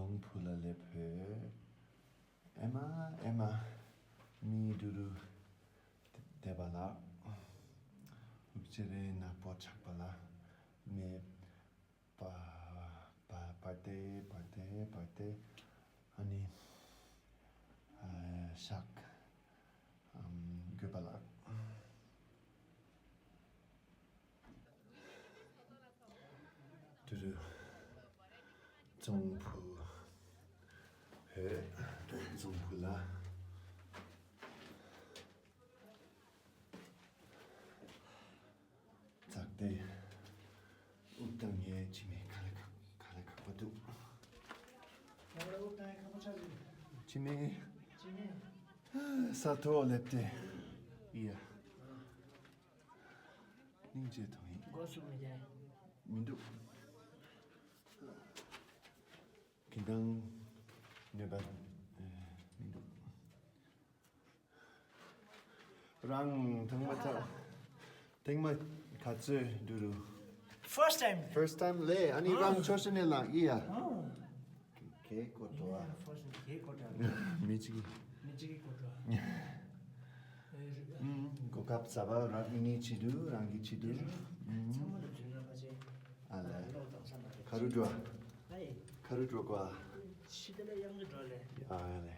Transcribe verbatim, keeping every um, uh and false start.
ལོང་ཕུ་ལ་ལེ་ཕེ། ཨེ་མ་ཨེ་མ། མི་དུ་རུ་དེ་བ་ལ། ལུག་ཅེ་རེ་ནག་པོ་ཆགས་པ་ལ། མེ་པ་པ་པ་ཏེ་པ་ཏེ་པ་ཏེ། ཨ་ནི་ཨ་ཤག་ཨམ་དགོས་པ་ལ། དུ་རུ། ཙོང་ཕུ། ཧེ། ཙོང་ཕུ་ལ། ཙག་ཏེ། དབུགས་བཏང་ངེ་ཅི་མེ་ཁ་ལ་ཁ་ཁ་ལ་ཁ་པ་འདུག་ང་ལ་དབུགས་བཏང་ངེ་ཁ་པ་ཆགས་ཀྱི་ཅི་མེ། ཅི་མེ། ས་ཐོ་ལེབ་ཏེ། ཡ། སྙིང་རྗེ་ཐོང་ཡིན། སྒོ་ཟུག་མི་རྒྱག་མི་འདུག་ཁྱེད་དང་ནུས་པ་མི་འདུག་རང་ཐེངས་མ་ཐག་ཐེངས་མ་ག་ཚོད་འདུག་རུ། First time. First time ལེ། ཨ་ནི་རང་ཆོ་ཤི་ནས་ལ་ཨི་ཡ། ཨོ། གེ་གོ་ཏོ་ཨ། First time གེ་གོ་ཏོ་ཨ། མི་གཅིག་མི་གཅིག་གི་གོ་ཏོ་ཨ། ཨུམ། གོ་སྐབས་ཟ་བ་རང་གི་ནི་ཆི་དུ་རང་གི་ཆི་དུ། ཨུམ། ཚང་མ་ལ་བྱུང་ན་ཕ་ཆེ། ཨ་ལེ། ལོག་དང་ས་མ་རེད། ཁ་རུ་འགྲོ། ཨའི། ཁ་རུ་འགྲོ་གོ་ཨ། ཤི་དེ་ལ་ཡང་གི་འགྲོ་ལེ། ཨ་ལེ།